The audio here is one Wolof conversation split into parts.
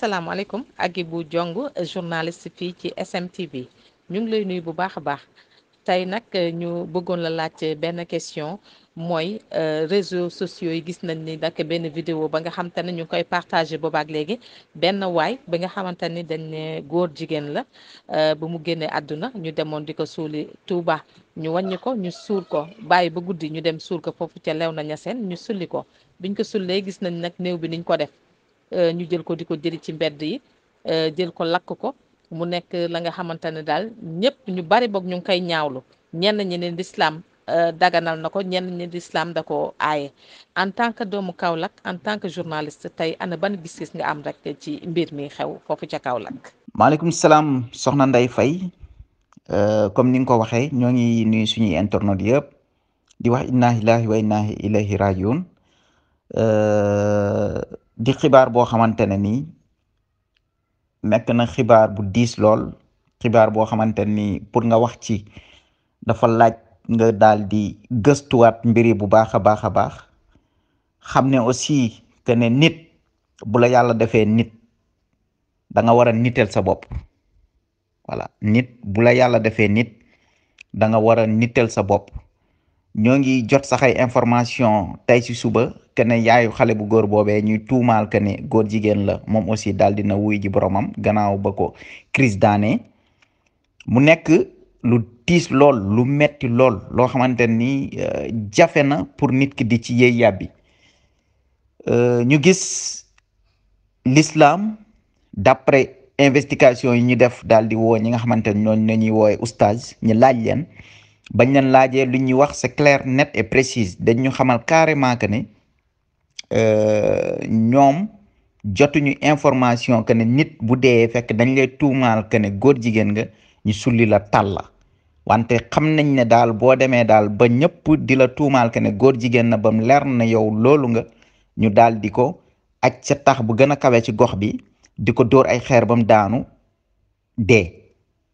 asalaamaaleykum Agibou Diong journaliste fii ci SMTV ñu ngi lay nuyu bu baax a baax tey nag ñu bëggoon la laaj benn question mooy réseaux sociaux yi gis nañ ni nag benn vidéo ba nga xamante ne ñu ngi koy partagé boobaak léegi benn waay bi nga xamante ni dañ ne góor jigéen la ba mu génnee àdduna ñu demoon di ko suuli Touba ñu wàññi ko ñu suul ko bàyyi ba guddi ñu dem suul ko foofu ca Léona Niassène ñu sulli ko biñ ko sullee gis nañ nag néew bi niñ ko def ñu jël ko di ko jëli ci mbedd yi jël ko lakk ko mu nekk la nga xamante ne daal ñëpp ñu bari boog ñu ngi koy ñaawlu ñenn ñi ne lislaam daganal na ko ñenn ñi lislaam da ko aaye en tant que doomu Kaolack en tant que journaliste tey ana ban gis-gis nga am rek ci mbir mi xew foofu ca Kaolack. maaleykum salaam soxna Ndeye Faye comme ni nga ko waxee ñoo ngi nuyu suñuy internautes yëpp di wax inna lillahi wa inna ilayhi rajiun di xibaar boo xamante ne nii nekk na xibaar bu diis lool xibaar boo xamante ni pour nga wax ci dafa laaj nga daal di gëstuwaat mbiri bu baax a baax a baax xam ne aussi que ne nit bu la yàlla defee nit da nga war a niteel sa bopp voilà nit bu la yàlla defee nit da nga war a niteel sa bopp ñoo ngi jot sax ay information tey ci suba que ne yaayu xale bu góor boobee ñuy tuumaal que ne góor jigéen la moom aussi daal dina wuy ji boromam gannaaw ba ko crise daane mu nekk lu tiis lool lu metti lool loo xamante ni jafe na pour nit ki di ci yëy yàbbi ñu gis l'islam d'après investigation yi ñu def daal di woo ñi nga xamante ni ñooñu nañuy woowe oustaz ñu laaj leen bañ leen laajee lu ñuy wax c'est clair net et précis dañ ñu xamal carrément que ne ñoom jotuñu information que ne nit bu dee fekk dañ lay tuumaal que ne góor jigéen nga ñu sulli la tal la wante xam nañ ne daal boo demee daal ba ñëpp di la tuumaal que ne góor jigéen na bam leer na yow loolu nga ñu daal di ko aj ca tax bu gën a kawe ci gox bi di ko dóor ay xeer bam daanu dee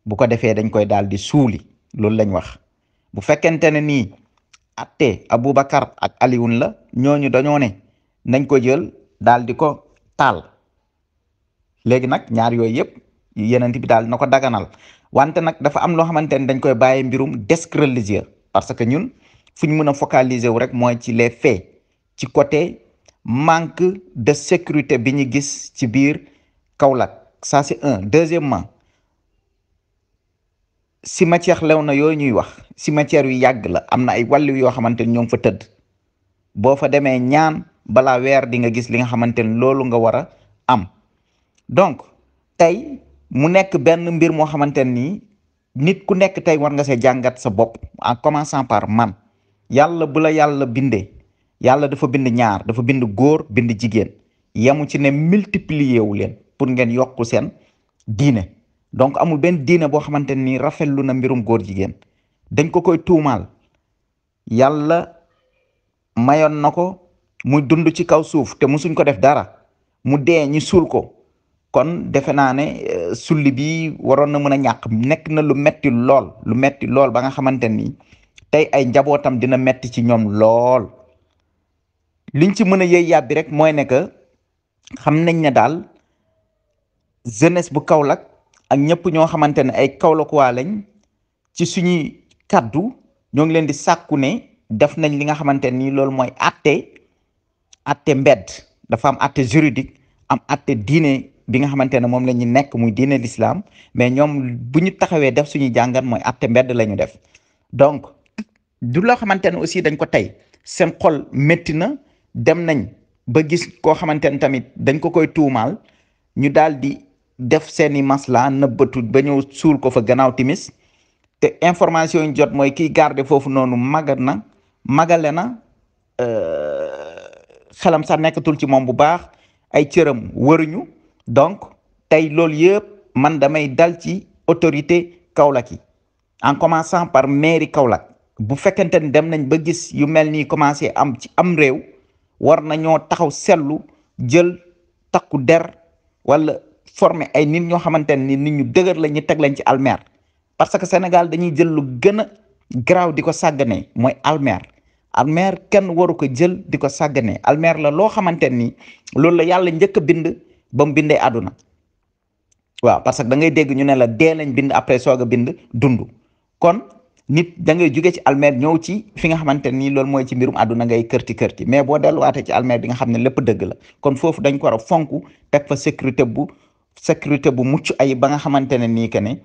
bu ko defee dañ koy daal di suuli loolu lañ wax bu fekkente ne nii atte Aboubacar ak Alioune la ñooñu dañoo ne nañ ko jël daal di ko taal léegi nag ñaar yooyu yëpp yeneen bi daal na ko daganal wante nag dafa am loo xamante ne dañ koy bàyyi mbirum desk religieux parce que ñun fu ñu mën a focaliser wu rek mooy ci les faits ci côté manque de sécurité bi ñu gis ci biir Kaolack ça c'est un deuxièmement cimetière Léona yooyu ñuy wax cimetière yu yàgg la am na ay wàllu yoo xamante ni ñoom fa tëdd boo fa demee ñaan balaa weer di nga gis li nga xamante ni loolu nga war a am donc tey mu nekk benn mbir moo xamante ni nit ku nekk tey war nga see jàngat sa bopp en commençant par man yàlla bu la yàlla bindee yàlla dafa bind ñaar dafa bind góor bind jigéen yemu ci ne multiplier wu leen pour ngeen yokku seen diine donc amul benn diine boo xamante ni rafetlu na mbirum góor jigéen dañ ko koy tuumaal yàlla mayoon na ko muy dund ci kaw suuf te musuñ ko def dara mu dee ñi suul ko kon defe naa ne sulli bi waroon na mën a ñàkk nekk na lu metti lool ba nga xamante ni tey ay njabootam dina metti ci ñoom lool liñ ci mën a yëy yàbbi rek mooy ne que xam nañ ne daal jeunesse bu Kaolack ak ñëpp ñoo xamante ne ay Kaolack waa lañ ci suñuy kaddu ñoo ngi leen di sàkku ne def nañ li nga xamante ni loolu mooy atte mbedd dafa am atte juridique am atte diine bi nga xamante ne moom la ñu nekk muy diine l'islam mais ñoom bu ñu taxawee def suñuy jàngat mooy atte mbedd la ñu def donc du loo xamante ne aussi dañ ko tey seen xol métti na dem nañ ba gis koo xamante ne tamit dañ ko koy tuumaal ñu daal di def seeni masla nëbbatu ba ñëw suul ko fa gannaaw timis te information yi jot mooy kiy garder foofu noonu magale na xelam sax nekkatul ci moom bu baax ay cëram wëruñu donc tey loolu yëpp man damay dal ci autorité Kaolack yi en commençant par mairie Kaolack bu fekkente ni dem nañ ba gis yu mel nii commencé am ci am réew war nañoo taxaw seetlu jël takku der wala former ay nit ñoo xamante ni nit ñu dëgër la ñu teg lañ ci almer parce que Sénégal dañuy jël lu gën a garaaw di ko sàgganee mooy almer kenn waru ko jël di ko sàgganee almer la loo xamante ni loolu la yàlla njëkk a bind ba mu bindee àdduna. waaw parce que da ngay dégg ñu ne la dee lañ bind après soog a bind dund. kon nit da ngay jóge ci almeer ñëw ci fi nga xamante nii loolu mooy ci mbirum àdduna ngay kërti mais boo delluwaatee ci almeer di nga xam ne lépp dëgg la. kon foofu dañ ko war a fonk teg fa sécurité bu mucc ay ba nga xamante ne nii que ne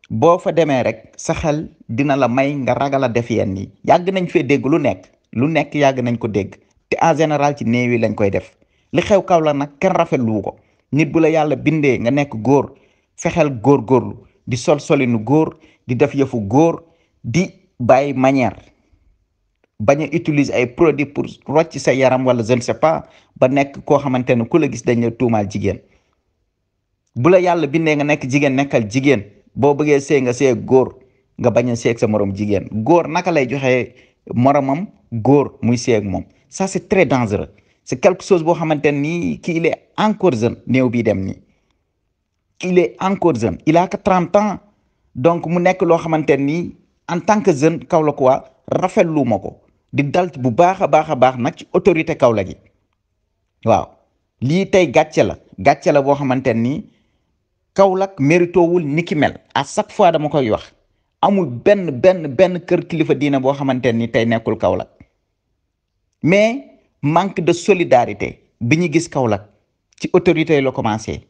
boo fa demee rek sa xel dina la may nga ragal a def yenn yi. yàgg nañ fee dégg lu nekk yàgg nañ ko dégg te en général ci néew yi lañ koy def. li xew kaw la nag kenn rafetlu ko. nit bu la yàlla bindee nga nekk góor fexeel góorgóorlu di solinu góor di def yëfu góor di bàyyi manière bañ a utiliser ay produits pour rocc sa yaram wala je ne sais pas ba nekk koo xamante ne ku la gis dañ la tuumaal jigéen. bu la yàlla bindee nga nekk jigéen nekkal jigéen boo bëggee seey nga seey góor nga bañ a seey sa morom jigéen. góor naka lay joxe moromam góor muy seey ak moom ça c'est très dangereux. c'est quelque chose boo xamante ni kii il est encore jeune néew bii dem nii il est encore jeune il a que 30 ans donc mu nekk loo xamante ni en tant que jeune Kaolack waa rafetlu ma ko di dal bu baax a baax nag ci autorité Kaolack gi. waaw lii tey gàcce la boo xamante ni Kaolack méritowul ni ki mel à chaque fois dama koy wax amul benn kër kilifa diine boo xamante ni tey nekkul Kaolack mais manque de solidarité bi ñu gis Kaolack ci autorité yi la commencé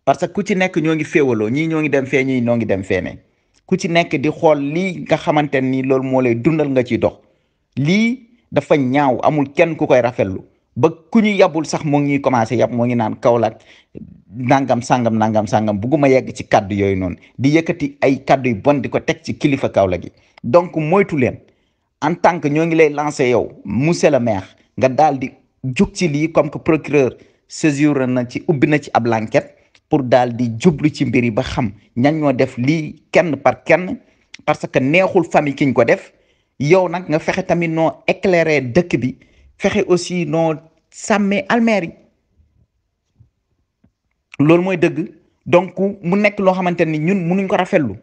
parce que ku ci nekk ñoo ngi féewaloo ñii ñoo ngi dem fee ñii ñoo ngi dem fee ne ku ci nekk di xool lii nga xamante ni loolu moo lay dundal nga ciy dox. lii dafa ñaaw amul kenn ku koy rafetlu ba ku ñu yabul sax moo ngi ñuy commencé yab moo ngi naan Kaolack nangam sangam bugguma yegg ci kaddu yooyu noonu di yëkkati ay kaddu yu bon di ko teg ci kilifa Kaolack gi. donc moytu leen en tant que ñoo ngi lay lancé yow monsieur le maire nga daal di jug ci lii comme que procureur saisir na ci ubbi na ci ab enquête pour daal di jublu ci mbir yi ba xam ñan ñoo def lii kenn par kenn parce que neexul famille ki ñu ko def. yow nag nga fexe tamit noo éclairer dëkk bi fexe aussi noo sàmmee almeer yi loolu mooy dëgg. donc mu nekk loo xamante ni ñun mënuñ ko rafetlu